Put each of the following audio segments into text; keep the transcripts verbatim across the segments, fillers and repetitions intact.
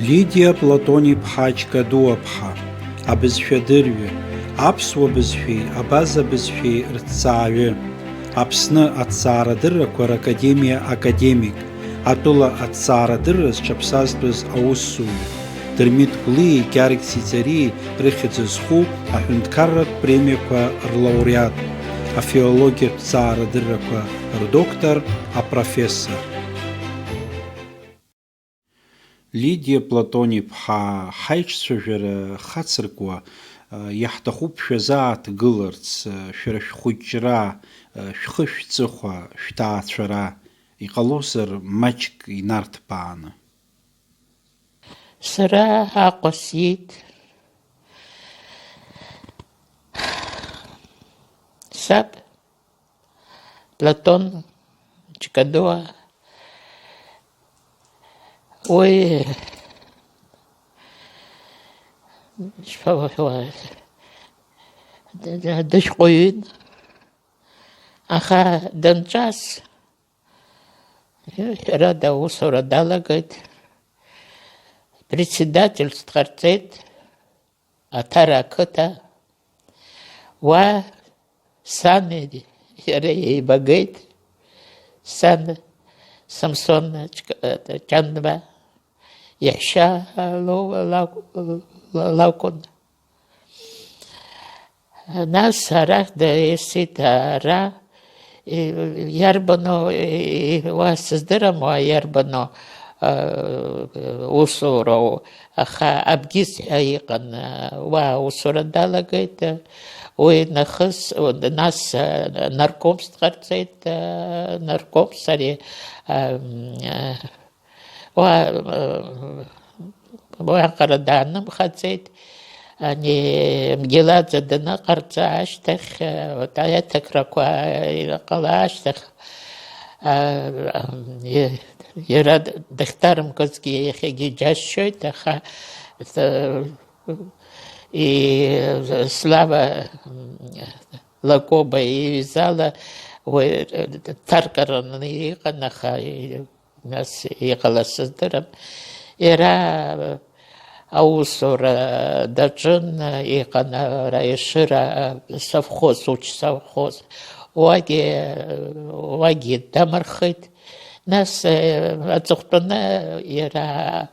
Лидиа Платон-иԥҳа Ҷкадуаԥҳа, абызшәадырҩы, аԥсуа бызшәеи абаза бызшәеи рҭҵааҩы, Аԥсны аҭҵаарадыррақәа ракадемиа академик, атәыла аҭҵаарадырра зҽаԥсазтәыз аусзуҩы, Дырмит Гәлиеи Гьаргь Сиҵариеи рыхьӡ зху аҳәынҭқарратә премиақәа рлауреат, афилологиатә ҭҵаарадыррақәа рдоктор, апрофессор. Лидиа Платон-иԥҳа, ҳаиҿцәажәара хацыркуа, иаҳҭахуп шәазааҭгыларц, шәара шәхәыҷра, шәхы шәҵыхәа, шәҭаацәара, иҟалозар, маҷк инарҭбааны. Сара Аҟәа сиит. Саб Платон Ҷкадуа, уи, ишԥауҳәауа, дышәҟәыҩҩын, аха данҵәаз, ҳәарада, аусура далагеит, председательство ҟарҵеит. Аҭара ақыҭа, уа сани иареи еибагеит, сан Самсон Ҷ-, Ҷанба иаҳәшьа лоу-, лакә-, лакәын. Нас арахь дааиасит, ара, и-, иарбану, и-, уа сыздырам, уа иарбану, а, усуроу, аха Абгиз ҳәа иҟан, а, уа аусура далагеит, а, уи нахыс, у-, нас, а, наркомс дҟарҵеит, а, наркомс ари, а, м, а, Уа, уаҟара даанымхаӡеит, ани Мгелаӡе даныҟарҵа ашьҭахь, вот аиҭакрақәа иҟала ашьҭахь, а, и-, иара дахьҭарымкызгьы иахьагьы иџьасшьоит, аха, и-, Слава Лакоба иҩызала уи дҭаркараны иҟан, аха Нас иҟалаз сыздырам. Иара аусура даҿын, иҟан ара Ешыра совхоз, учсовхоз. Уагьы, уагьы дамырхеит. Нас, э, аҵыхәтәаны иара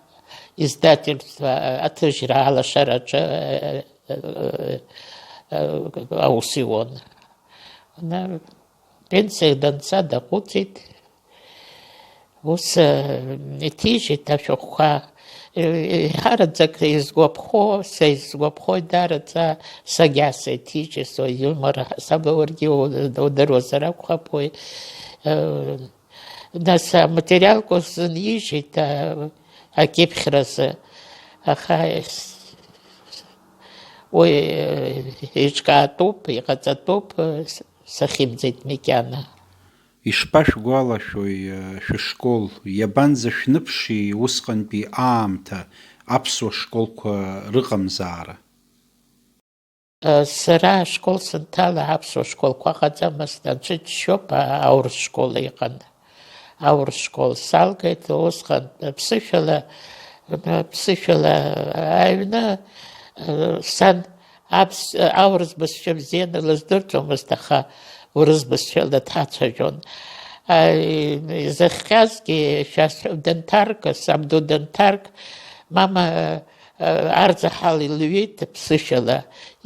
издательство аҭыжьра алашараҿы, э, э, э, аус иуан. Ана пенсиа данца даҟәыҵит. Ус, э, иҭижьит ашәҟәқәа, э, еиҳараӡак изгәаԥхо, са исгәаԥхоит даараӡа Сагьаса иҭижьыз, уи юмор ҳасаб уаргьы у-, удыруазар акәхап уи, э, нас аматериалқәа сзынижьит, а, акьыԥхьразы, аха с-, уи, э, еиҿкаатәуп, иҟаҵатәуп, э, с-, сахьымӡеит макьана. Ишԥашәгәалашәои, шәышкол, иабанӡашәныԥши усҟантәи аамҭа аԥсуа школқәа рыҟамзаара? Сара ашкол санҭала аԥсуа школқәа ыҟаӡамызт, аӡәы џьшьоуп, аурыс школ иҟан. Аурыс школ салгеит, усҟан ԥсышәала, ԥсышәала аҩны, сан Аԥс-, аурыс бызшәа бзианы лыздырӡомызт, аха урыс бызшәа лыҭацәажәон. А, изыхҟьазгьы шәасҳәап, дынҭарк, сабду дынҭарк, мама, а, арзаҳал илҩит ԥсышәала.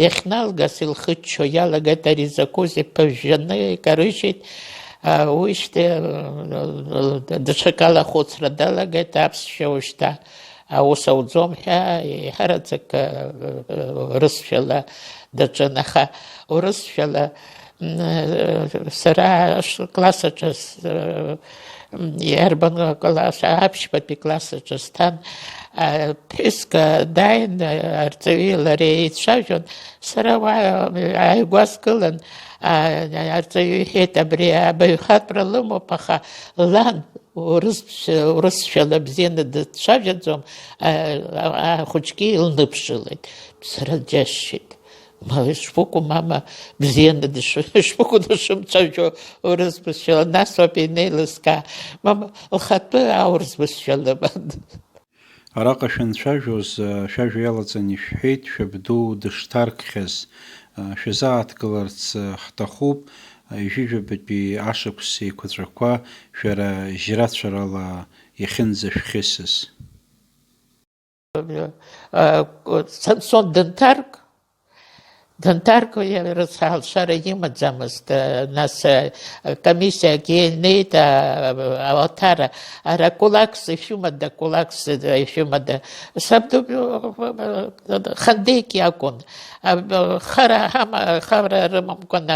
Иахьналгаз илхыччо иалагеит, ари закәызеи, ԥыжәжәаны икарыжьит. А, уи шьҭа, а, даҽакала ахәыцра далагеит, аԥсшәа ушьҭа аус ауӡом ҳәа, еиҳараӡак, э, э, урысшәала даҿын, аха урысшәала, м, э, сара ш-, класс аҿы с-, э, м, иарбан класс, аԥшьбатәи класс аҿы стәан, а, ԥҳәыск дааин, арҵаҩи лареи еицәажәон, сара уа, э, ааигәа сгылан, а, арҵаҩы иҳәеит, абри абаҩхатәра лымоуп, аха лан Урыс-, урысшәала бзианы дцәажәаӡом, а, а, ахәыҷгьы илныԥшылеит. Сара џьасшьеит. Ма ишԥыкәу мама бзианы дыш-, ишԥыкәу дышымцәажәо урыс бызшәала? Нас ауп инеилыскаа. Мама лхатәы аурыс бызшәа лыман. Араҟа шәанцәажәоз, шәажәа иалаҵаны ишәҳәеит, шәабду дышҭаркхьаз, шәазааҭгыларц ҳҭахуп, ҩажәижәабатәи ашықәс еиқәаҵәақәа шәара жьрацәарала иахьынӡашәхьысыз. Самсон дынҭарк, Данҭарго иара рыцҳа алшара имаӡамызт, нас комиссиагьы инеит, ауаҭара, ара кулакс ишәымада, кулакс ишәымада, сабду хандеик иакәын, хара ҳама-, хара рымамкәан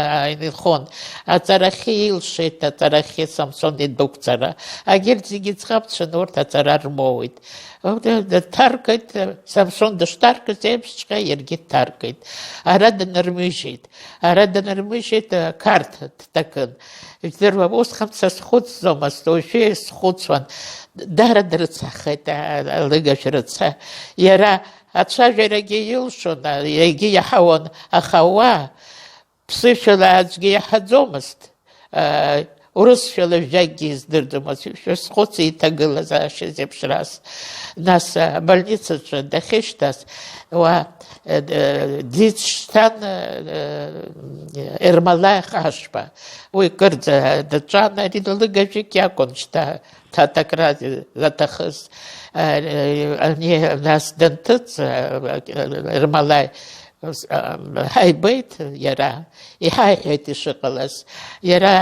инхон, аҵарахьы илшеит, аҵарахьы Самсон идәықәҵара, агьырҭ зегьы ӡӷабцәан, урҭ аҵара рмоуит. Дҭаркит, Самсон дышҭаркыз еиԥшҵәҟьа иаргьы дҭаркит. Ара днырмыжьит. Ара днырмыжьит, Қарҭ дҭакын. Ижәдыруа, усҟан са схәыцӡомызт, уажәы схәыцуан. Дара дрыцҳахеит, алыгажә рыцҳа. Иара ацәажәарагьы илшон, егьи иаҳауан, аха уа, ԥсышәала аӡәгьы иаҳаӡомызт, урысшәала жәакгьы издырӡомызт, шәазхәыц иҭагылазаашьа зеиԥшраз. Нас абольницаҿы дахьышьҭаз, уа дицшьҭан Ермолаи Хашба. Уи кырӡа дҵәан, ари лыгажәык иакәын шьҭа. Ҭаҭакраз заҭахыз, ани нас данҭыҵ, Ермолаи, ҳаибеит иара, иҳаиҳәеит ишыҟалаз. Иара,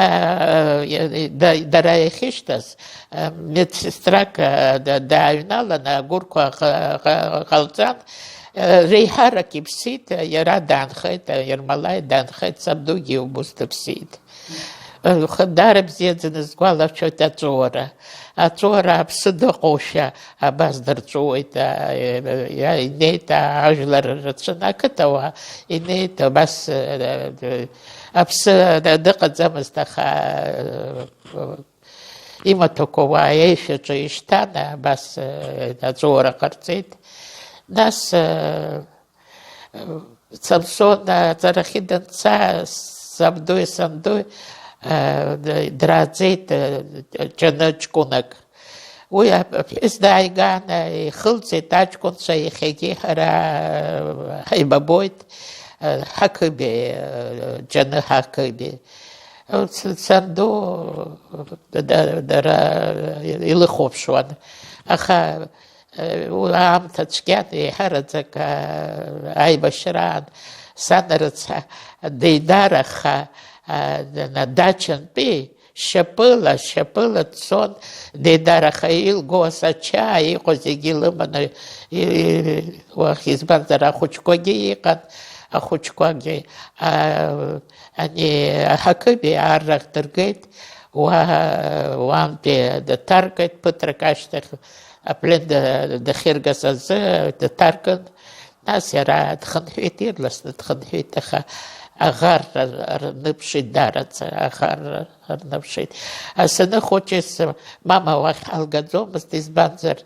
дара иахьышьҭаз, медсестрак дааҩналан, агәырқәа ҟалҵан, реиҳарак иԥсит, иара даанхеит, Ермолаи даанхеит, сабдугьы убыс дыԥсит. Даара бзиаӡаны сгәалашәоит аҵәуара. Аҵәуара аԥсы дыҟоушәа абас дырҵәуоит, инеит ажәлар рацәаны, ақыҭауаа инеит, абас аԥсы дыҟаӡамызт, аха имаҭәақәа уа аишәаҿы ишьҭан, абас аҵәуара ҟарҵеит. Нас Самсон аҵарахьы данца, сабдуи сандуи, э, драаӡеит, э, ҷаны ҷкәынак. Уи аԥҳәыс дааиган, ихылҵит аҷкәынцәа, иахьагьы ҳара, э, ҳаибабоит, э, ҳақыби, э, ҷаны ҳақыби. Ц-, санду, да-, дара илыхәаԥшуан. Аха Уи аамҭа цәгьан, еиҳараӡак, аа, аибашьраан сан рыцҳа деидараха, аа, на-, дачантәи шьапыла, шьапыла дцон, деидараха илгоз ачаа иҟоу зегьы лыманы, и-, и-, уахь, избанзар, ахәыҷқәагьы иҟан, ахәыҷқәагьы, аа, ани аҳақыби аррахь дыргеит, уа, уантәи дҭаркит, ԥыҭрак ашьҭахь, аплен да-, дахьыргаз азы дҭаркын, нас иара дхынҳәит, ирласны дхынҳәит, аха аӷарра рныԥшит, дараӡа аӷарра рныԥшит. Асаны хәыҷыс мама уахь ҳалгаӡомызт, избанзар,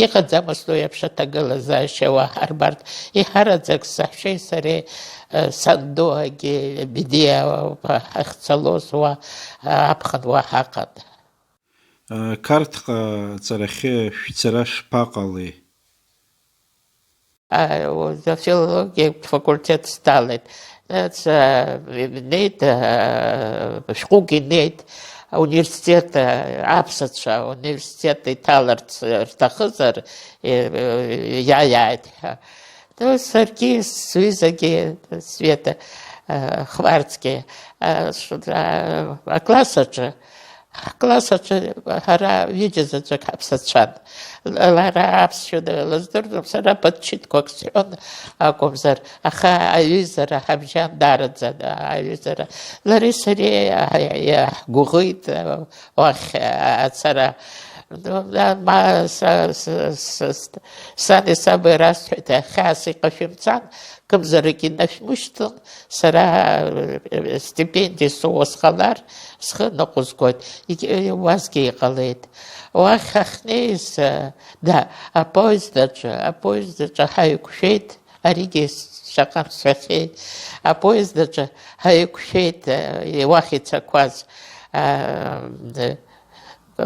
иҟаӡамызт уи еиԥш аҭагылазаашьа уа ҳарбарҭ. Иҳараӡак саҳәшьеи сареи, сандуагьы Бедиа ҳахьцалоз уа аԥхын уа ҳаҟан. Қарҭҟа аҵарахьы шәцара шԥаҟалеи? Афилологиатә факультет сҭалеит. Нас, а, инеит, а, шәҟәык инеит, ауниверситет, а, аԥсацәа ауниверситет иҭаларц рҭахызар, и-, иааиааит ҳәа. Ну, саргьы, сҩызагьы, Света, а, Хварцгьы, а, ш-, а, акласс аҿы, Ҳкласс аҿы ҳара ҩыџьа заҵәык ҳаԥсацәан. Лара аԥсшәа лыздырӡом, сара ԥыҭчыҭқәак сҳәон акәымзар, аха аҩызара ҳабжьан даараӡа, аҩызара. Лареи сареи иаҳгәыӷит уахь ацара. Ма са, са, са, сани саби расҳәеит, хьаас иҟашәымҵан, кымзарак инашәмышьҭын, сара, э, стипендиа соуа сҟалар, схы ныҟәызгоит. Егь-, уасгьы иҟалеит. Уахь ҳахьнеиз, э, да, апоезд аҿы, апоезд аҿы ҳаиқәшәеит, аригьы шаҟа сҳәахьеит. Апоезд аҿы ҳаиқәшәеит, э, уахь ицақәаз. Э,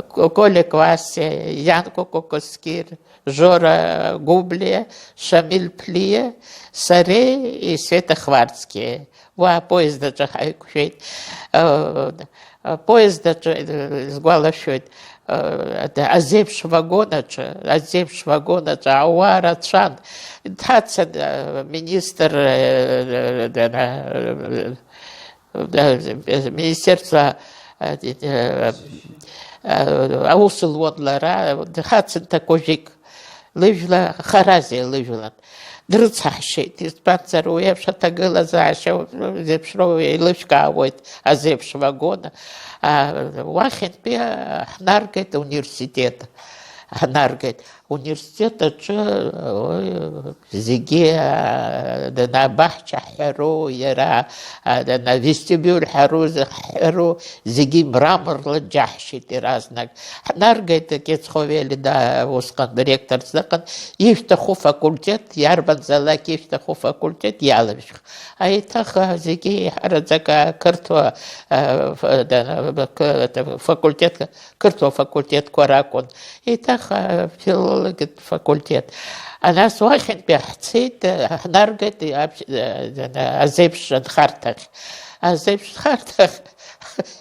Коля Квасиа, Ианко Кокоскир, Жора Гублиа, Шамиль Плиа, сареи Света Хварцкиа. Уа апоезд аҿы ҳаиқәшәеит. Э, апоезд аҿы, э, сгәалашәоит, э, азеиԥш вагон аҿы, азеиԥш вагон аҿы ауаа рацәан. Дҳацын, э, министр, э, э, э, э, министерство, э, э, э, аус луан лара, дҳацын такожик. Лыжәла, Харазиа лыжәлан. Дрыцҳашьеит, избанзар, уи еиԥш аҭагылазаашьа зеиԥшроу еилышәкаауеит, азеиԥш вагон. А, уахьынтәи ҳнаргеит университет. Ҳнаргеит. Университет аҿы, уи, зегьы, а, дана абаҳча ҳҳәару, иара, а, дана авестибиуль ҳҳәару, ҳҳәару, зегьы мраморла џьаҳшьеит иаразнак. Ҳнаргеит Кецховели, да, усҟан ректорс дыҟан, ишәҭаху факультет, иарбанзаалак ишәҭаху факультет иалышәх. Аиҭах, а, зегьы еиҳараӡак ақырҭуа, а, ф-, да, к-, факультет, қырҭуа факультетқәа ракәын. Еиҭах, а, филологиатә факультет. А нас уахьынтәи ҳцеит, а, ҳнаргеит, а, аб-, а, а, азеиԥш нхарҭахь. Азеиԥш нхарҭахь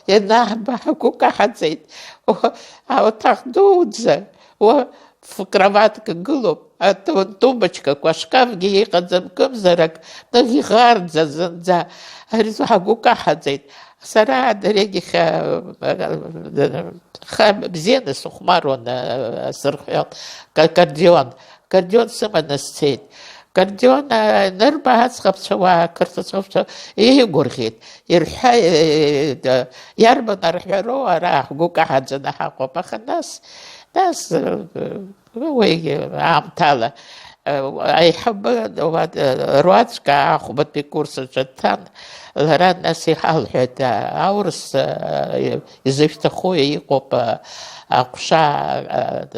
ианаҳба, ҳгәы каҳаӡеит. Уа, ауаҭах дуӡӡа, уа, ф-, кроватк гылоуп, ату-, тумбочкақәа, ашкафгьы иҟаӡам, кымзарак, ных иӷарӡа зынӡа. Ари ҳгәы каҳаӡеит. Сара адырҩегьых, а, а, ха-, бзианы сыхәмаруан, а, сырҳәон, ка-, аккордеон. Аккордеон сыманы сцеит. Аккордеон, а, анырба, аӡӷабцәа уаа, ақырҭцәа еигәырӷьеит. Ирҳәа-, э, э, иарбан арҳәароу, ара ҳгәы каҳаӡаны ҳаҟоуп. Аха нас, нас, э, э, уигьы аамҭала, э, аиҳабы, уа-, э, руаӡәк ахәбатәи курс аҿы дҭан, лара нас иҳалҳәеит, а, аурыс, э, изышәҭаху иҟоуп, а, аҟәша,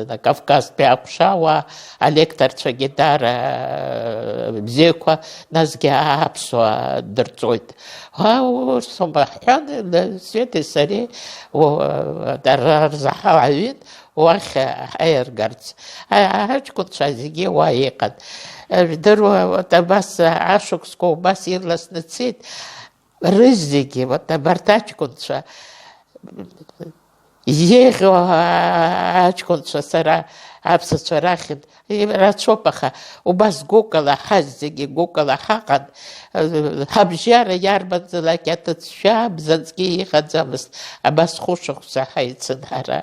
а, Кавказтәи аҟәша, уа алекторцәагьы даара, а, бзиақәа, насгьы аԥсуа дырҵоит. Уа, урҭ убаҳәан, Светеи сареи, о, дара рзы ҳаҩит, уахь ҳаиаргарц. А-, аҷкәынцәа зегьы уа иҟан. Жәдыруа, вот абас ашықәсқәа убас ирласны цеит. Рызегьы, вот абарҭ аҷкәынцәа, еиӷьу аҷкәынцәа сара аԥсацәа рахьынтә ирацәоуп, аха убас гәыкала ҳазегьы гәыкала ҳаҟан, ҳабжьара иарбанзаалак аҭыӡшәа бзанҵгьы иҟаӡамызт, абас хәышықәса ҳаицын ҳара.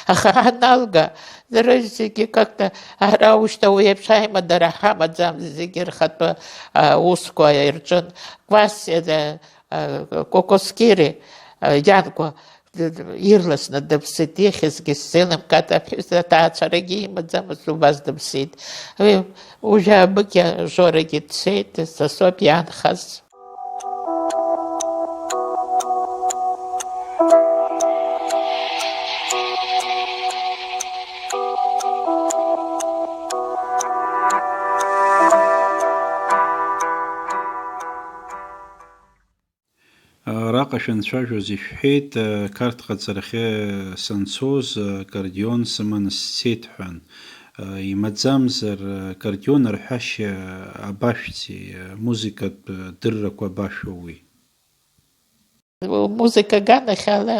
Аха ҳаналга, рызегьы как-то ара ушьҭа уи еиԥш аимадара ҳамаӡам, зегьы рхатәы, а, усқәа ирҿын. Квасиа, а, Кокоскири, а, Ианкәа, д-, д-, ирласны дыԥсит, ихьызгьы сзеилымкааит, аԥҳәыс аҭаацәарагьы имаӡамызт, убас дыԥсит. Уи, ужәабыкьа Жорагьы дцеит, са соуп иаанхаз. Араҟа шәанцәажәоз ишәҳәеит, Қарҭҟа аҵарахьы санцоз, аккордеон сыманы сцеит ҳәа. Имаӡамзар, аккордеон арҳәашьа абашәҵеи, амузыкатә дыррақәа абашәоуи? Музыка аганахьала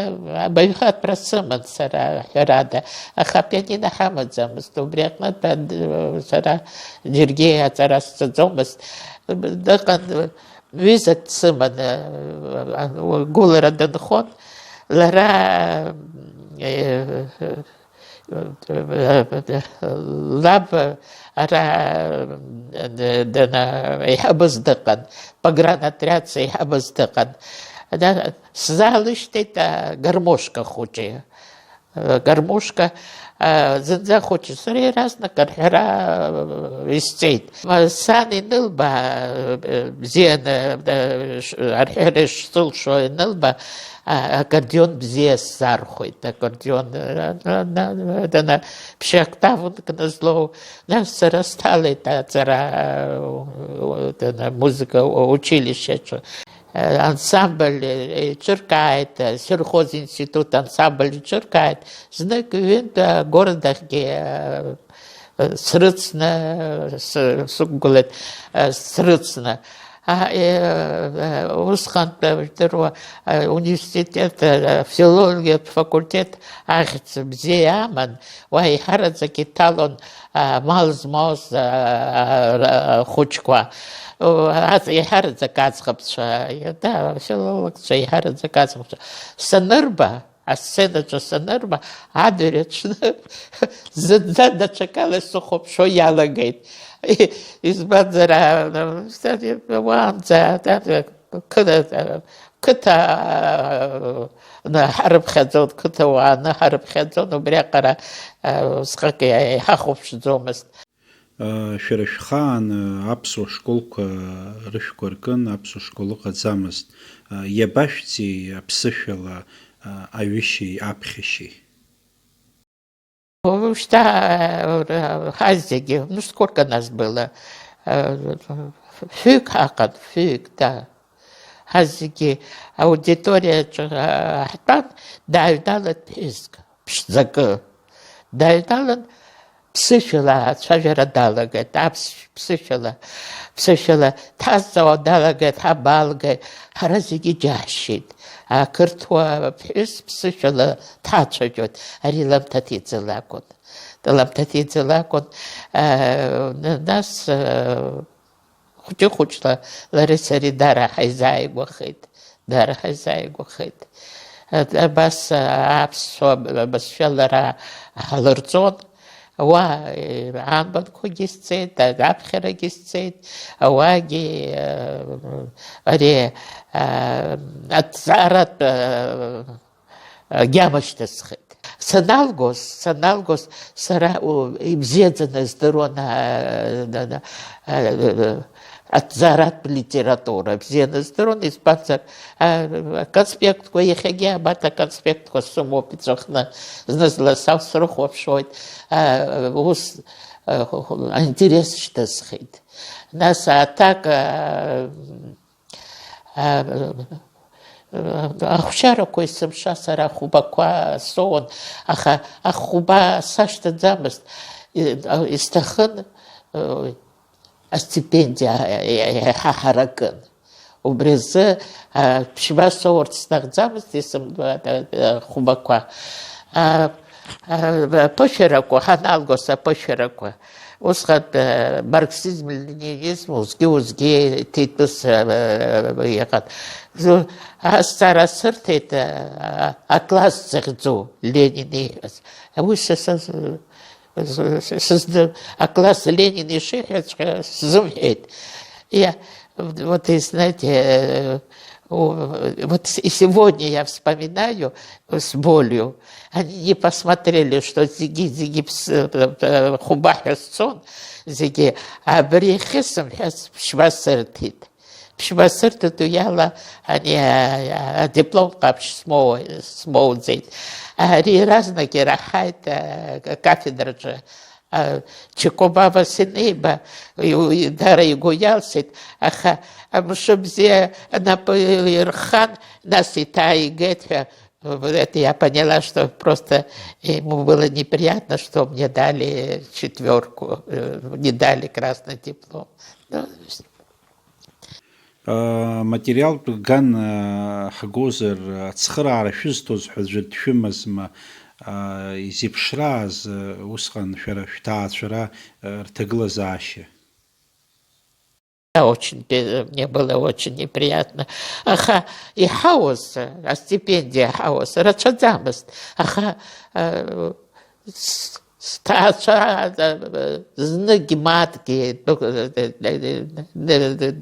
абаҩхатәра сыман сара, ҳәарада, аха апианино ҳамаӡамызт, убри аҟнытә, ад-, сара џьаргьы аҵара сҵаӡомызт. Дыҟан, ҩызак дсыман, гәылара дынхон, лара, лаб ара, дана, еиҳабыз дыҟан, погранотрядс еиҳабыз дыҟан. Ана-, сзаалышьҭит агармошка хәыҷы. Гармошка, а, зынӡа хәыҷы, сара иаразнак арҳәара, а, исҵеит. Ма сан инылба, а, бзианы, а, ш-, арҳәара шсылшо инылба, а, аккордеон бзиа сзархәеит, аккордеон, а, на, на, дана, ԥшьа октавнкны злоу, нас сара сҭалеит аҵара, а, дана, музыка училищеҿы. Ансамбль еиҿыркааит, асельхоз институт ансамбль иҿыркааит, знык ҩынтә агородахьгьы, э, срыцны, сы-, сықәгылеит, э, срыцны. А, э, э, усҟантәи, жәдыруа, э, университет, э, филологиатә факультет ахьӡ бзиа аман, уа еиҳараӡак иҭалон, а, мал змоз, а, а, а, хәыҷқәа. О, аӡ-, еиҳараӡак аӡӷабцәа, да, афилологцәа еиҳараӡак аӡӷабцәа. Санырба, асценаҿы санырба, адырҩаҽны зынӡа даҽакала исыхәаԥшуа иалагеит. Избанзар, а, уаанӡа, а, қы-, қыҭа, а, ны ҳарыԥхьаӡон, қыҭа уааны ҳарыԥхьаӡон, убриаҟара, а, усҟак иа-, иҳахәаԥшӡомызт. Шәара шәхаан аԥсуа школқәа рышәқәа ркын, аԥсуа школ ыҟаӡамызт. Иабашәҵеи аԥсышәала аҩышьеи аԥхьашьеи? Уажәшьҭа ҳазегьы, ну, сколько нас было? Фҩык ҳаҟан, фҩык, да. Ҳазегьы аудиториаҿы ҳтәан, дааҩналан ԥҳәыск, ԥшӡакы. Дааҩналан, ԥсышәала ацәажәара далагеит, аԥс-, ԥсышәала, ԥсышәала дҳазҵаауа далагеит, ҳабалгеит, ҳара зегьы иџьаҳшьеит. Ақырҭуа ԥҳәыс ԥсышәала дҳацәажәоит, ари Ламҭаҭиӡе лакәын. Ламҭаҭиӡе лакәын, аа, нас, аа, хәҷы-хәыҷла лареи сареи дара ҳаизааигәахеит, дара ҳаизааигәахеит. Абас аԥсуа бызшәа лара ҳлырҵон. Уа, анбанқәагьы сцеит, аԥхьарагьы сцеит, ауаагьы, ари, аҭҵааратә, агьама шьҭысхит. Саналгоз, саналгоз, сара, у, ибзиаӡаны здыруан, а, да, да, а, аҭҵааратә литература бзианы здыруан, избанзар, а, аконспектқәа, иахьагьы абарҭ аконспектқәа сымоуп иҵәахны, зны-зынла са срыхәаԥшуеит, а, ус, а, аинтерес шьҭысхит. Нас аҭак, а, Ахәшьарақәа есымша сара ахәбақәа соуан, аха ахәба сашьҭаӡамызт. Исҭахын астипендиа еиҳа ҳаракын. Убри азы ԥшьба соурц сҭахӡамызт есым-, ахәбақәа. Аԥышәарақәа, ҳаналгоз аԥышәарақәа, усҟан, э, марксизм, ленинизм, усгьы, усгьы ҭитәыс, э, иҟан. Зу-, азҵаара сырҭеит, э, а-, акласс захьӡу Ленин ииҳәаз. Уи са, са, са, са, сыздыр-, акласс Ленин ишиҳәаҵәҟьа сзымҳәеит. Я, вот, и знаете, э, у-, вот с-, и сегодня я вспоминаю, с болью. Они не посмотрели, что зегьы, зегьы ԥс-, э, э, хәба ҳәа сцон, зегьы абри ихысымҳәа ԥшьба сырҭеит. Ԥшьба сырҭеит, уи ала ани, а, а, адиплом ҟаԥшь смоу-, смоуӡеит. Ари иаразнак ираҳаит, а, акафедраҿы. А, Чикобава саниба, иу-, дара игәы иалсит, аха амшыбзиа напы ирххан, нас иҭааигеит ҳәа. Вот это я поняла, что просто ему было неприятно, что мне дали четвёрку, э, не дали красный диплом. Ну, Материалтә ган ҳгозар, ацхыраара шәызҭоз ҳәа аӡәыр дшәымазма, изеиԥшрааз усҟан шәара шәҭаацәара рҭагылазаашьа? Очень пе-, мне было очень неприятно. Аха иҳауаз, астипендиа ҳауаз рацәаӡамызт. Аха, э, с-, сҭаацәа, э, зныгь мааҭгьы дәықә-,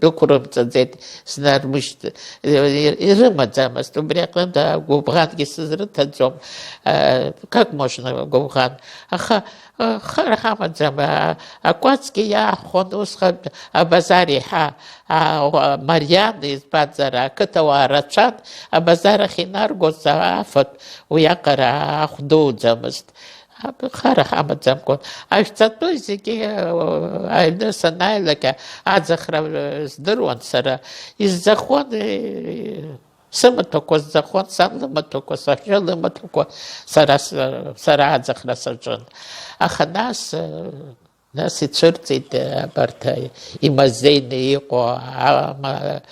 дәықәрымҵаӡеит, снармышьҭ-, ирымаӡамызт. Убри аҟнытә гәыбӷангьы сызрыҭаӡом. Э, как можно гәыбӷан? Аха Хар ҳамаӡам, а, акәацгьы иаахәон усҟан абазар еиҳа, а, уа-, мариан, избанзар, ақыҭауаа рацәан, абазар ахь инаргоз афатә уиаҟара ахә дуӡамызт. Хара ҳамаӡамкәан, ажәҵатәы зегьы, э, аҩны санааилак, аӡахра, э, здыруан сара. Изӡахон, э, сымаҭәақәа зӡахон, сан лымаҭәақәа, сашьа лымаҭәақәа, сара с-, сара аӡахра саҿын. Аха нас, э, нас ицәырҵит, э, абарҭ, э, имазеины иҟоу ама-,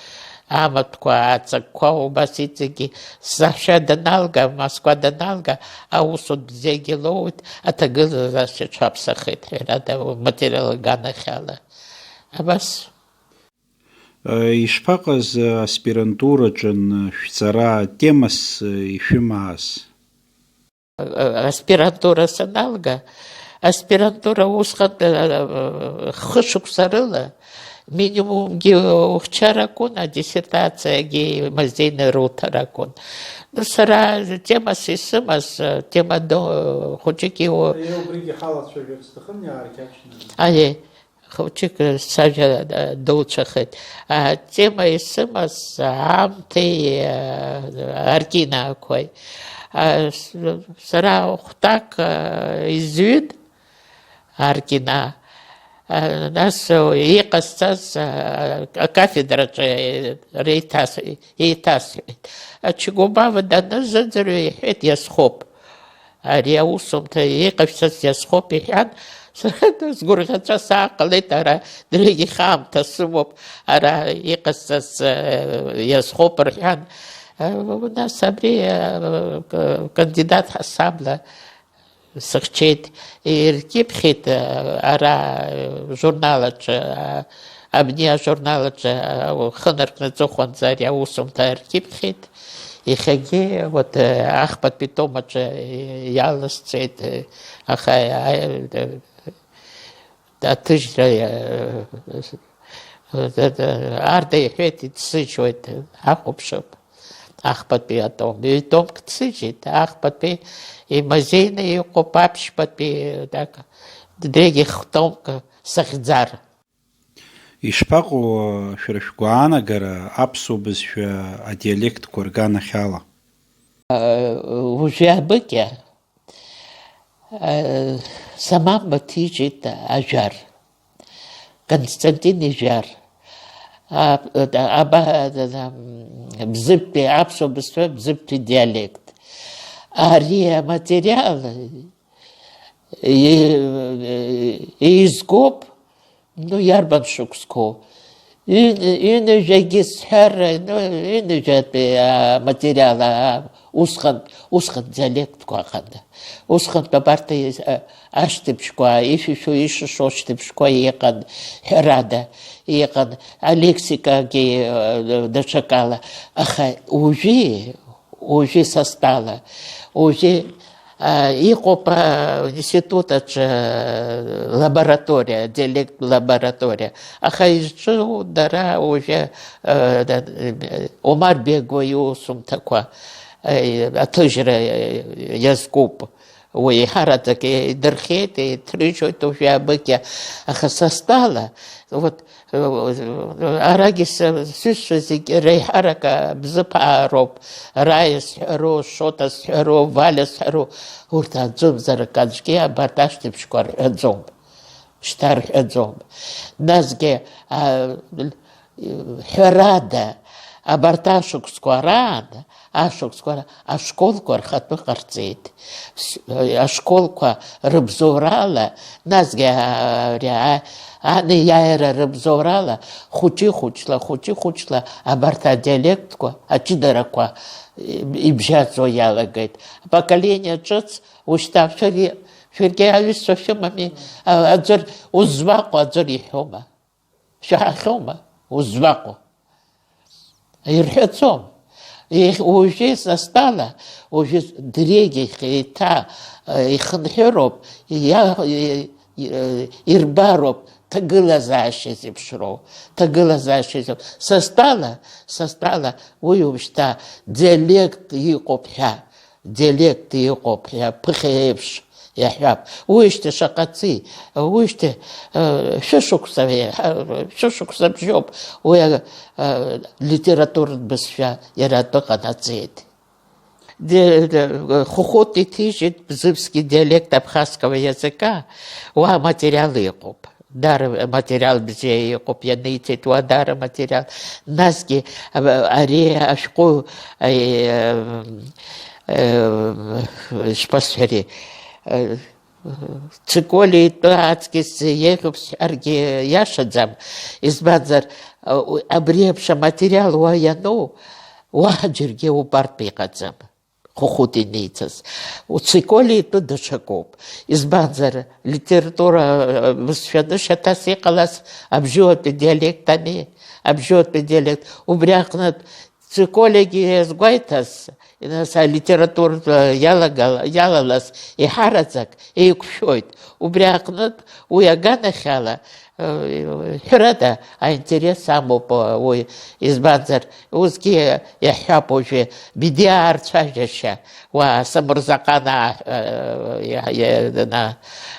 амаҭәқәа, аҵакқәа, убас иҵегьы сашьа даналга, Москва даналга, аусутә зегьы лоуит, аҭагылазаашьа ҽаԥсахеит, ҳәарада, материал аганахьала. Абас. Ишԥаҟаз аспирантураҿы шәҵара, темас ишәымаз? Аспирантура саналга, аспирантура усҟан, э, хышықәса рыла, минимумгьы ухьчар акәын, адиссертациагьы мазеины руҭар акәын. Сара темас исымаз, тема ду-, хәыҷык иу-, Аиеи, убригьы ҳалацәажәар сҭахын, иаарқьаԥшьны. Аиеи, хәыҷык сажәа, э, дуцәахеит. Атема исымаз аамҭеи, э, аркинақәеи. А, с-, сара хәҭак, э, изҩит аркина. А, нас, э, иҟасҵаз, э, акафедраҿы реиҭас-, еиҭасҳәеит. Чигобава данызыӡырҩы иҳәеит, иазхоуп. Ари аусумҭа иҟашәҵаз иазхоуп иҳәан, сара сгәырӷьаҵәа сааҟалеит, ара дырҩегьых аамҭа сымоуп, ара иҟасҵаз, э, иазхоуп рҳәан. Э, нас абри, э, к-, кандидат ҳасабла сыхьчеит, иркьыԥхьит, э, ара, э, журнал аҿы, э, абни ажурнал аҿы, э, хынаркны аҵыхәанӡа ари аусумҭа ркьыԥхьит. Иахьагьы, вот, э, ахԥатәи том аҿы, э, иаласҵеит, э, аха, э, э, аҭыжьра, э, э, э, Арда иҳәеит, иҭсыжьуеит, ҳахәаԥшып. Ахԥатәи атом, ҩ-томк ҭсыжьит, ахԥатәи имазеины иҟоуп, аԥшьбатәи, так, дегьых томк сыхьӡар. Ишԥаҟоу, шәара шәгәаанагара, аԥсуа бызшәа адиалектқәа рганахьала? Э, уажәы абыкьа, э, самамба ҭижьит ажәар, Константин ижәар. А, аба-, бзыԥтәи, аԥсуа бызшәа бзыԥтәи диалект. Ари аматериал и-, еизгоуп, ну, иарбан шықәсқәоу? Ҩ-, ҩынҩажәагьы сҳәар, ну, ҩынҩажәатәи аматериал, а, усҟан, усҟан диалектқәа ыҟан. Усҟан абарҭ, а, ашьҭыбжьқәа, ишәишәу, ишышо ашьҭыбжьқәа иҟан, ҳәарада, иҟан, алексикагьы, а, даҽакала. Аха уажәы, уажәы са стәала, уажәы, а, иҟоуп, а, институт аҿы, а, лабораториа, диалект лабораториа. Аха изҿу дара уажәы, а, да-, Омар Бегуа иусумҭақәа, а, аҭыжьра, а, иазкуп. Уи еиҳараӡак идырхиеит, иҭрыжьуеит уажәы абыкьа. Аха са стәала, вот, Арагьы са, сҩызцәа зегь реиҳарак Бзыԥаа роуп. Раиа сҳәару, Шоҭа сҳәару, Валиа сҳәару, урҭ аӡәымзар акы аӡәгьы абарҭ ашьҭыбжьқәа рҳәаӡом. Шьҭа рҳәаӡом. Насгьы, а, ҳәарада, абарҭ ашықәсқәа раан, ашықәсқәа ра-, ашколқәа рхатәы ҟарҵеит. С-, ашколқәа рыбзоурала, насгьы, а, ари, а, анеиааира рыбзоурала, хәыҷы-хәыҷла, хәыҷы-хәыҷла абарҭ адиалектқәа, аҷыдарақәа, и-, ибжьаӡуа иалагеит. Апоколение ҿыц, ушьҭа шәари-, шәаргьы аҩызцәа шәымами, а, аӡәыр уззаҟәу аӡәыр иҳәома? Шәаҳахьоума? Уззаҟәу? Ирҳәаӡом. Ех-, уажәы са стәала, уажәы дырҩегьых еиҭа, э, ихынҳәыроуп, иа-, и-, и-, ирбароуп ҭагылазаашьа зеиԥшроу, ҭагылазаашьа зеиԥ-, са стәала, са стәала, уи уажәшьҭа диалект иҟоуп ҳәа, диалект иҟоуп ҳәа ԥыхьа еиԥш иаҳҳәап. Уижьҭеи шаҟа ҵи, уижьҭеи, э, шәышықәса, шәышықәса бжьоуп уи, э, литературатә бызшәа иара атәы ҟанаҵеит. Хухут иҭижьит бзыԥсгьы диалект абхазского языка, уа аматериал иҟоуп. Дара материал бзиа иҟоуп, ианиҵеит уа дара материал. Насгьы ари ашәҟәы, ишԥасҳәари, Циколе итәы аҵкьыс еиӷьуп сҳәаргьы иашаӡам, избанзар, абри еиԥш аматериал уа иану, уаҳа џьаргьы убартә иҟаӡам, Хухут иниҵаз. Циколе итәы даҽакоуп. Избанзар, литература бызшәаны шьаҭас иҟалаз абжьуатәи диалект ами, абжьуатәи диалект. Убри аҟнытә Циколегьы иазгәеиҭаз, нас алитературатә иалагала-, иалалаз иҳараӡак еиқәшәоит. Убри аҟнытә уи аганахьала, э, ҳәарада, аинтерес амоуп, э, уи, избанзар, усгьы иаҳҳәап уажәы, Бедиаа рцәажәашьа, уа Самырзаҟанаа, э, иа-, иа-, на-,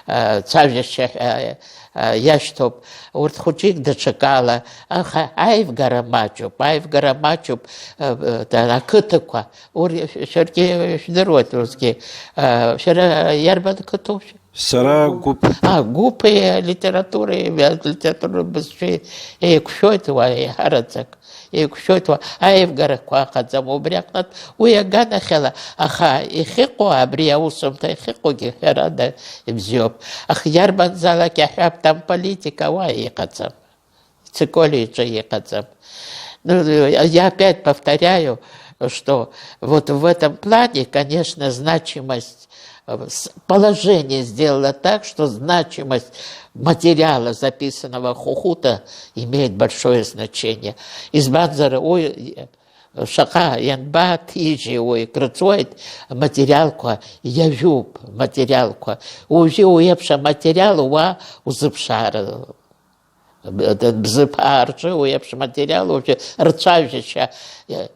э, цәажәашьа, э, э, иашьҭоуп. Урҭ хәыҷык даҽакала, аха аивгара маҷуп, аивгара маҷуп, э, э, да, ақыҭақәа. Ур-, шәаргьы шәдыруеит усгьы. Э, шәара иарбан қыҭоу шәа? Сара Гәыԥ. А, Гәыԥи алитературеи, алитературатә бызшәеи еиқәшәоит уа, еиҳараӡак еиқәшәоит уа, аивгарақәа ыҟаӡам. Убри аҟнытә уи аганахьала, аха иахьыҟоу, абри аусумҭа иахьыҟоугьы ҳәарада ибзиоуп. Аха иарбанзаалак иаҳҳәап, там политика уа иҟаӡам. Циколе иҿы иҟаӡам. Ну, я опять повторяю, что вот в этом плане, конечно, значимость, э, с-, положение сделало так, что значимость материала, записанного Хухута, имеет большое значение. Избанзар, уи, э, шаҟа ианбаҭижьи уи крыҵуеит, материалқәа иажәуп, материалқәа. Уажәы уи еиԥш аматериал уа узыԥшаар. Бзыԥаа рҿы уи еиԥш материал уажәы рцәажәашьа, э,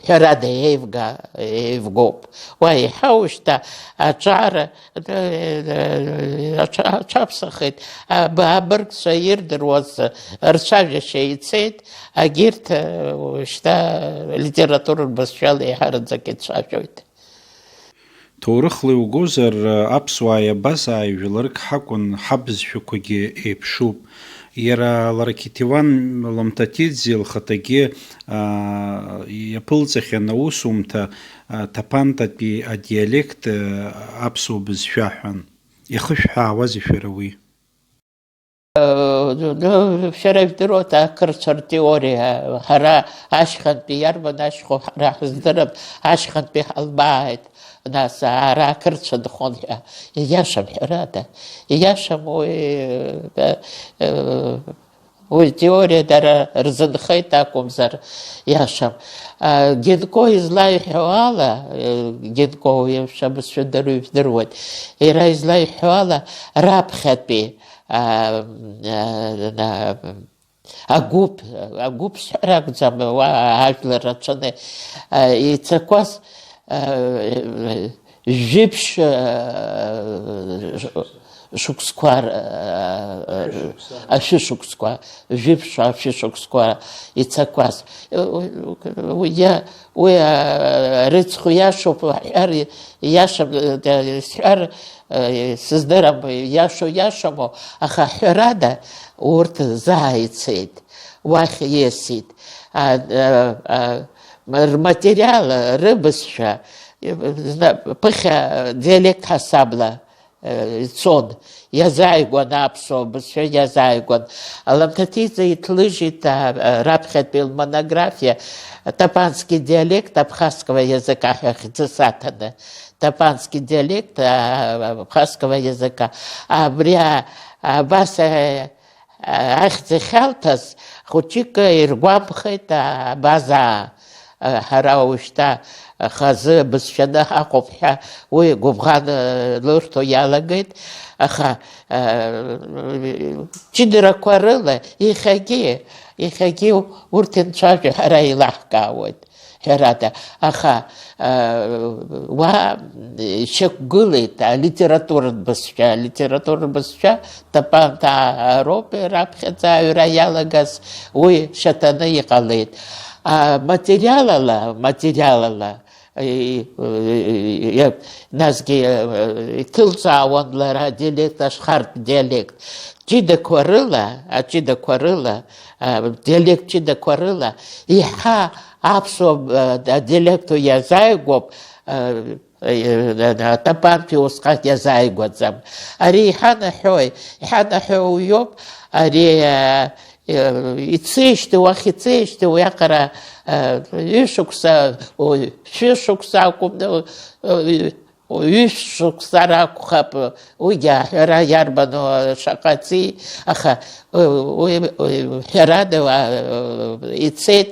ҳәарада, еивга-, еивгоуп. Уа иҳау шьҭа аҿар, э, аҽа-, аҽаԥсахит. Аб-, абыргцәа ирдыруаз рцәажәашьа ицеит, агьырҭ, э, шьҭа литературатә бызшәала еиҳараӡак ицәажәоит. Ҭоурыхла иугозар, аԥсуаа иабазааи жәларык ҳакәын, ҳабызшәақәагьы еиԥшуп. Иара лара Қьеҭеван Ломтатиӡе лхаҭагьы, аа, иаԥылҵахьан аусумҭа, аа, Ҭаԥантатәи адиалект, аа, аԥсуа бызшәа ҳәан. Ихышәҳәаауазеи шәара уи? Шәара ижәдыруада ақырҭцәа ртеориа, ҳара ашьхантәи иарбан ашьхоу ҳара ҳаздырам, ашьхантәи ҳалбааит, нас ара ақырҭцәа дхон ҳәа. Ииашам, ҳәарада, ииашам уи, уи теориа дара рзынхеит акәымзар, иашам. Генко излаиҳәо ала, Генко уи абызшәа дара ижәдыруеит, иара излаиҳәо ала, раԥхьатәи, а, а, а, агәыԥ, агәыԥ сҳәар акәӡам, уа ажәлар рацәаны, а, ицақәаз, а, жәиԥшь, а, шықәсқәа, а, а, ашәышықәсқәа, жәиԥшь ашәышықәсқәа ицақәаз. Уи, уи, уи, а, рыцхә иашоуп ҳәар, иашам, а, сҳәар, Сыздырам, иашоу иашаму, аха ҳәарада, урҭ заа ицеит, уахь ииасит. А, а, а, рматериал, рыбызшәа, зна-, ԥыхьа диалект ҳасабла, э, ицон, иазааигәан аԥсуа бызшәа, иазааигәан. Аламҭаҭиӡе иҭлыжьит, а, а, раԥхьатәи лмонографиа, Тапанский диалект абхазского языка ҳәа хьӡыс аҭаны. Тапанский диалект, а, абхазского языка. Абри, а, абас, а, а, ахьӡ ахьалҭаз хәыҷык иргәамԥхеит, а, абазаа, а, ҳара уажәшьҭа хазы бызшәаны ҳаҟоуп ҳәа уи гәыбӷан, а, лырҭо иалагеит, аха, а, ҷыдарақәа рыла иахьагьы, иахьагьы урҭ инцәажәо ҳара еилаҳкаауеит. Ҳәарада, аха, а, уа шьақәгылеит алитературатә бызшәа, алитературатә бызшәа Тапанта роуп раԥхьаӡа аҩра иалагаз, уи шьаҭаны иҟалеит. А, материалала, материалала, Насгьы иҭылҵаауан лара адиалект, ашьхартә диалект. Ҷыдақәа рыла, аҷыдақәа рыла, адиалект ҷыдақәа рыла еиҳа аԥсуа адиалект иазааигәоуп, атапантәи усҟак иазааигәаӡам. Ари иҳанаҳәои, иҳанаҳәоу иоуп, ари ицеижьҭеи, уахь ицеижьҭеи уиаҟара ҩышықәса, шәышықәса акәым, ҩышықәса ракәхап, уигьы аҳәара иарбану, шаҟа ҵи, аха уи, уи ҳәарада ицеит,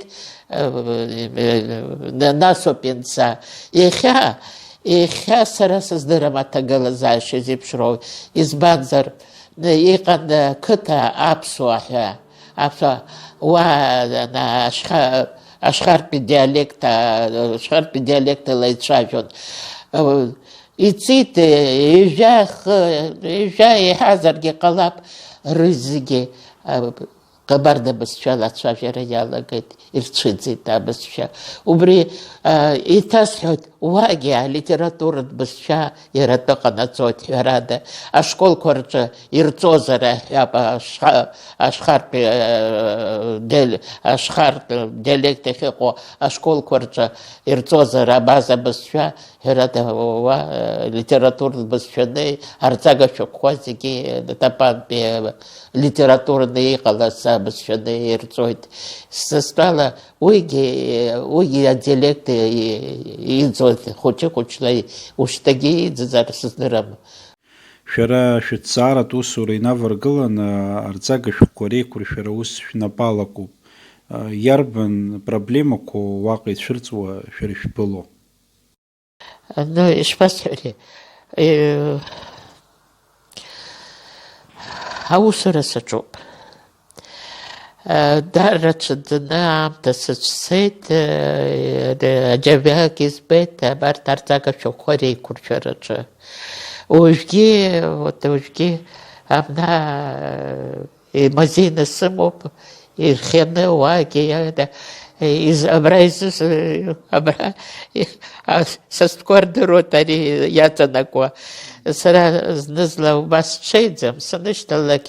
насоуп ианца. Иахьа, иахьа сара сыздырам аҭагылазаашьа зеиԥшроу, избанзар, иҟан қыҭа аԥсуа ҳәа, аԥсуа, уа, ашьха-, ашьхартәи диалект, ашьхартәи диалектала ицәажәон. Иҵит, ҩажәа хы, ҩажәа иҳазаргьы ҟалап, рызегьы ҟабарда бызшәала ацәажәара иалагеит, ирцәыӡит абызшәа. Убри иҭасҳәоит, уагьы алитературатә бызшәа иара атәы ҟанаҵоит, ҳәарада. Ашколқәа рҿы ирҵозар ҳәа, ашха-, ашхартә, э, дел-, ашхартә диалект ахьыҟоу ашколқәа рҿы ирҵозар абаза бызшәа, ҳәарада, уа, э, литературатә бызшәаны, арҵага шәҟәқәа зегьы, э, тапантәи, э, литератураны иҟалаз абызшәаны ирҵоит. Сызтәала, уигьы, уигьы адиалект, э, иӡуеит, хәыҷы-хәыҷла ушьҭагьы иӡызар сыздырам. Шәара шәыҭҵааратә усура инаваргыланы арҵага шәҟәқәа реиқәыршәара ус шәнапы алакуп. Иарбан проблемақәоу уаҟа ицәырҵуа шәара шәбылоу? Ну, ишԥасҳәари, э, аусура саҿуп. Э, даара ҽаӡаны аамҭа сыцәцеит, э, аџьабаак избеит, абарҭ арҵага шәҟәқәа реиқәыршәараҿы. Уажәгьы, вот, уажәгьы абна, э, имазеины сымоуп, ирхианы уаагьы иада, из-, абра изыс-, абра, а, са стәқәа рдыруеит ари иаҵанакуа. Сара зны-зынла убас сҽеиӡам, санышьҭалак,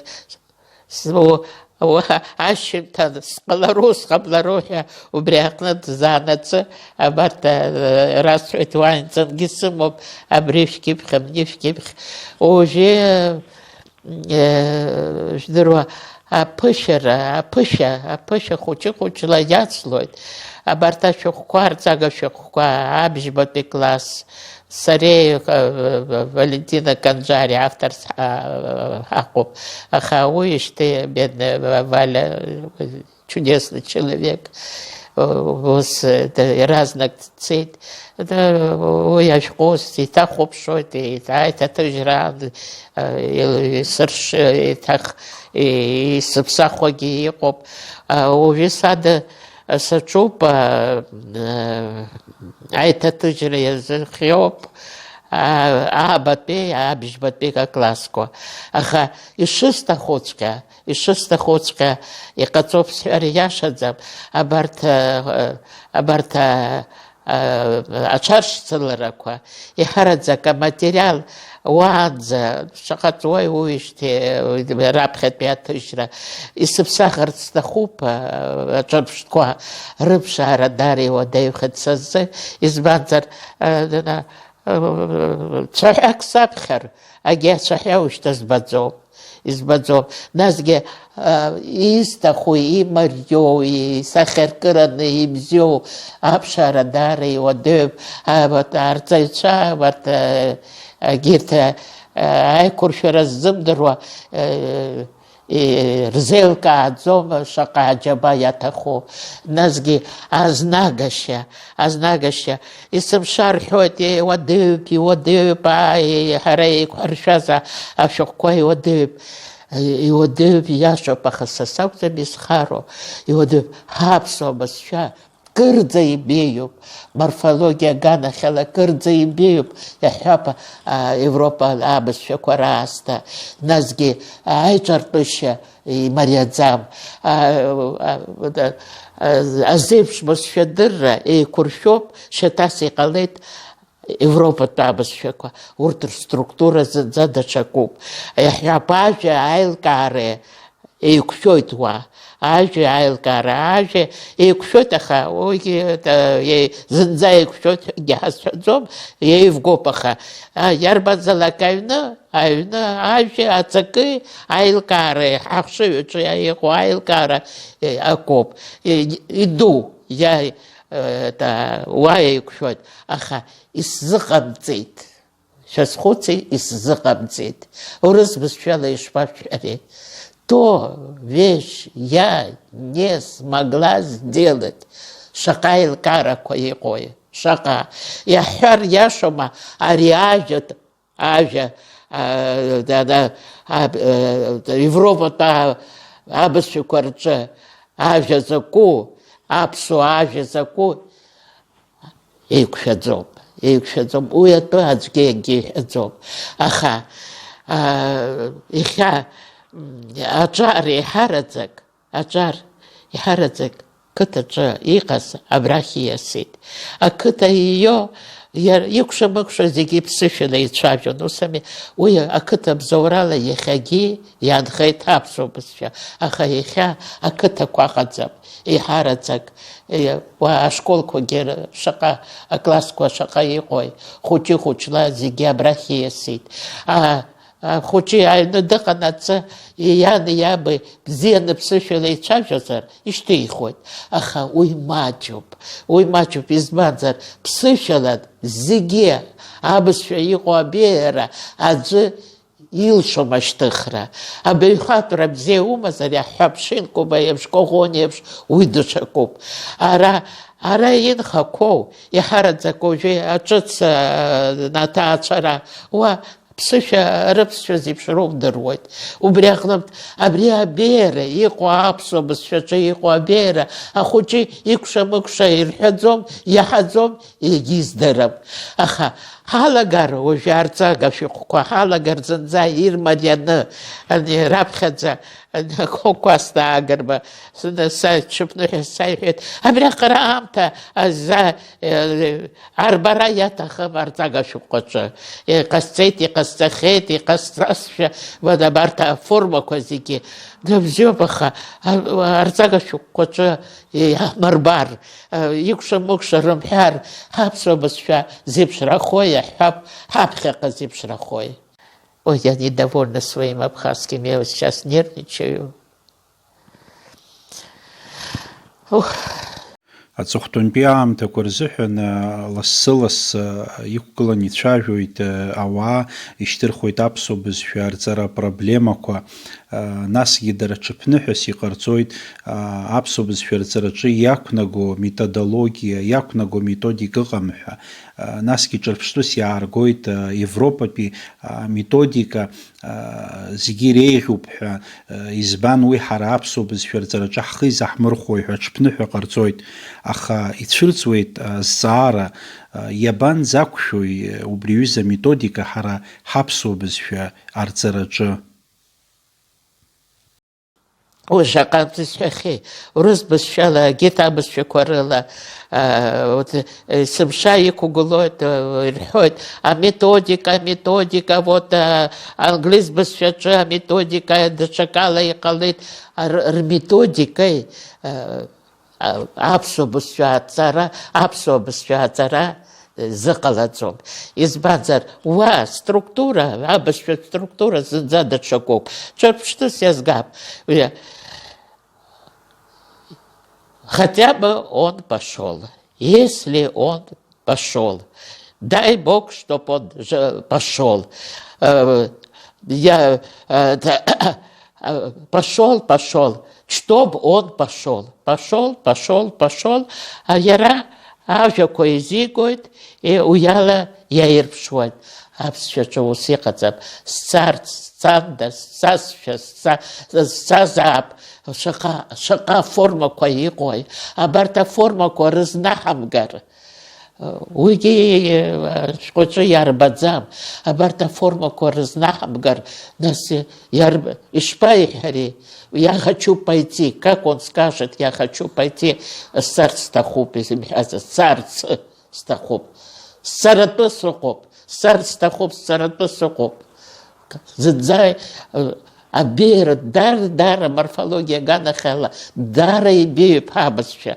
с-, у-, уа-, ашьыжьымҭан сҟалару, сҟамлару ҳәа убри аҟны дзаанацы, абарҭ, а, расҳәоит, уаанӡангьы сымоуп, абри шәқьыԥх, абни шәқьыԥх. Уажәы Э, жәдыруа, аԥышәара, аԥышәа, аԥышәа хәыҷы-хәыҷла иацлоит. Абарҭ ашәҟәқәа, арҵага шәҟәқәа, абжьбатәи класс, сареи, э, Валентина Канџьари авторс, а, ҳаҟоуп. Аха уи ишьҭеи, бедная Валя, чудесный человек. Ус, э, да, иаразнак дцеит. Да, уи ашәҟәы ус иҭахәаԥшуеит, еиҭа-, аиҭаҭыжьраан, э, ил-, исырш-, еиҭах и-, исыԥсахуагьы иҟоуп. А, уажәы сада саҿуп, а, э, аиҭаҭыжьра иазырхиоуп, а, аабатәи, абжьбатәи аклассқәа. Аха ишысҭахуҵәҟьа, ишысҭахуҵәҟьа иҟаҵоуп сҳәар иашаӡам, абарҭ, э, абарҭ, э, э, аҽаршьцыларақәа, иҳараӡак аматериал уаанӡа шаҟа ҵуеи уижьҭеи, э, раԥхьатәи аҭыжьра, исыԥсахырц сҭахуп, э, аҿырԥштәқәа рыԥшаара даара иуадаҩхеит са сзы, избанзар, э, дана, э, цәаҳәак саԥхьар, агьи ацәаҳәа ушьҭа збаӡом. Избаӡом. Насгьы, а, исҭаху, имариоу, исахьаркыраны ибзиоу аԥшаара даара иуадаҩуп. А, вот, арҵаҩцәа, вот, а, агьырҭ, а, аиқәыршәара ззымдыруа, а, и-, рзеилкааӡом, шаҟа аџьаба иаҭаху. Насгьы азнагашьа, азнагашьа, исымшәа рҳәоит, иуадаҩуп, иуадаҩуп, ааи, ҳара еиқәҳаршәаз а-, ашәҟәқәа иуадаҩуп. Иуадаҩуп, иашоуп, аха са сакәӡам изхароу, иуадаҩуп, ҳаԥсуа бызшәа кырӡа ибеиоуп, морфологиа аганахьала кырӡа ибеиоуп, иаҳҳәап, а, Европа абызшәақәа раасҭа, насгьы аиҿартәышьа имариаӡам. А, а, а, а, азеиԥш бызшәадырра еиқәыршәоуп, шьаҭас иҟалеит Европатә абызшәақәа, урҭ рструктура зынӡа даҽакуп. Иаҳҳәап, ажәа аилкаара еиқәшәоит уа. Ажәа аилкаара, ажәа еиқәшәоит, аха уигьы, э, е-, зынӡа еиқәшәоит ҳәагьы ҳазҳәаӡом, еивгоуп, аха, а, иарбанзаалак аҩны, аҩны ажәа аҵакы аилкаара, ҳахшыҩ аҿы иҟоу аилкаара, э, акоуп. Э, иду, иа-, э, та-, уа еиқәшәоит, аха исзыҟамҵеит. Шәазхәыци, исзыҟамҵеит. Урыс бызшәала ишԥашәҳәари? То, вещь, я не смогла сделать. Шаҟа аилкаарақәа иҟои, шаҟа. Иаҳҳәар иашоума ари ажәа, ажәа, а, да, да, а, а, Европатә а-, абызшәақәа рҿы ажәа закәу, аԥсуа ажәа закәу? Еиқәшәаӡом, еиқәшәаӡом. Уи атәы аӡәгьы акгьы иҳәаӡом. Аха, аа, иахьа, м, аҿар еиҳараӡак, аҿар еиҳараӡак қыҭаҿы иҟаз абрахь ииасит. Ақыҭа иио, иар-, икәша-мыкәша зегьы ԥсышәала ицәажәон. Ус ами, уи ақыҭа бзоурала иахьагьы иаанхеит аԥсуа бызшәа. Аха иахьа ақыҭақәа ыҟаӡам. Еиҳараӡак, е, уа ашколқәагьы р-, шаҟа, аклассқәа шаҟа иҟои, хәыҷы-хәыҷла зегьы абрахь ииасит. А, ахәыҷы аҩны дыҟанаҵы, иани иаби бзианы ԥсышәала ицәажәозар, ишьҭихуеит. Аха уи маҷуп, уи маҷуп, избанзар, ԥсышәала зегьы абызшәа иҟоу абеиара аӡәы илшом ашьҭыхра. Абаҩхатәра бзиа умазар, иаҳҳәап, Шинкуба еиԥш, Коӷониа еиԥш, уи даҽакуп. Ара, ара инхақәоу, иҳараӡак уажәы аҿыц, а, аҭаацәара, уа ԥсышәа рыԥсшәа зеиԥшроу удыруеит. Убри аҟнытә, абри абеиара иҟоу, аԥсуа бызшәаҿы иҟоу абеиара, ахәыҷы икәша-мыкәша ирҳәаӡом, иаҳаӡом, егьиздырам. Аха ҳалагар, уажәы арҵага шәҟәқәа ҳалагар зынӡа ирмарианы, ани, раԥхьаӡа, ани, Кәасҭа Агрба, сны са ҽыԥныҳәа саиҳәеит, абри аҟара аамҭа аза, э, арбара иаҭахым арҵага шәҟәқәаҿы. Иҟасҵеит, иҟасҵахьеит, иҟасҵазшәа, уа, абарҭ аформақәа зегьы. Дабзиоуп, аха а-, арҵага шәҟәқәаҿы иаҳмырбар, а, икәша-мыкәша рымҳәар, ҳаԥсуа бызшәа зеиԥшрахои, иаҳҳәап, ҳаԥхьаҟа зеиԥшрахои? Ой, я недовольна своим абхазским, я вот сейчас нервничаю. Ух. Аҵыхәтәантәи аамҭақәа рзыҳәан, а, лассы-лассы, а, иқәгыланы ицәажәоит, а, ауаа, ишьҭырхуеит аԥсуа бызшәа арҵара апроблемақәа, а, насгьы дара ҽыԥныҳәас иҟарҵоит, а, аԥсуа бызшәа арҵараҿы иақәнаго методологиа, иақәнаго методика ыҟам ҳәа, а, насгьы ҿырԥштәыс иааргоит, а, Европатәи, а, методика, а, зегьы иреиӷьуп ҳәа, а, избан уи ҳара аԥсуа бызшәа рҵараҿы ҳхы изаҳмырхәои ҳәа ҽԥныҳәа ҟарҵоит, аха ицәырҵуеит, а, азҵаара, а, иабанӡақәшәои, а, убри аҩыза аметодика ҳара ҳаԥсуа бызшәа арҵараҿы? Уи шаҟантә исҳәахьеи, урыс бызшәала, агьырҭ абызшәақәа рыла, а, вот, э, есымша иқәгылоит, э, ирҳәоит, аметодика, аметодика, вот, а, англис бызшәаҿы аметодика даҽакала иҟалеит, р-, рметодикеи, э, а, аԥсуа бызшәа аҵара, аԥсуа бызшәа аҵара, э, зыҟалаӡом. Избанзар, уа структура, абызшәа структура зынӡа даҽакуп. Ҿырԥштәыс иазгап. Уи, хотя бы он пошёл. Если он пошёл. Дай Бог, чтоб он же пошёл. Э, я, э, да, э, пошёл, пошёл. Чтоб он пошёл. Пошёл, пошёл, пошёл. А иара ажәақәа еизигоит, э, уи ала иаирԥшуеит. Аԥсшәаҿы ус иҟаҵап, сцарц, сцандаз, сцазшәа, сца-, сцазаап, шаҟа, шаҟа аформақәа иҟои, абарҭ аформақәа рызнаҳамгар, уигьы, э, ашәҟәаҿы иарбаӡам, абарҭ аформақәа рызнаҳамгар, нас иарб-, ишԥаиҳәари? Я хочу пойти, как он скажет, я хочу пойти, сцарц сҭахуп, изымҳәаз, сцарц сҭахуп, сцаратәы сыҟоуп, сцарц сҭахуп, сцаратәы сыҟоуп. Зынӡа, э, абеиара даара, даара морфологиа аганахьала даара ибеиоуп ҳабызшәа.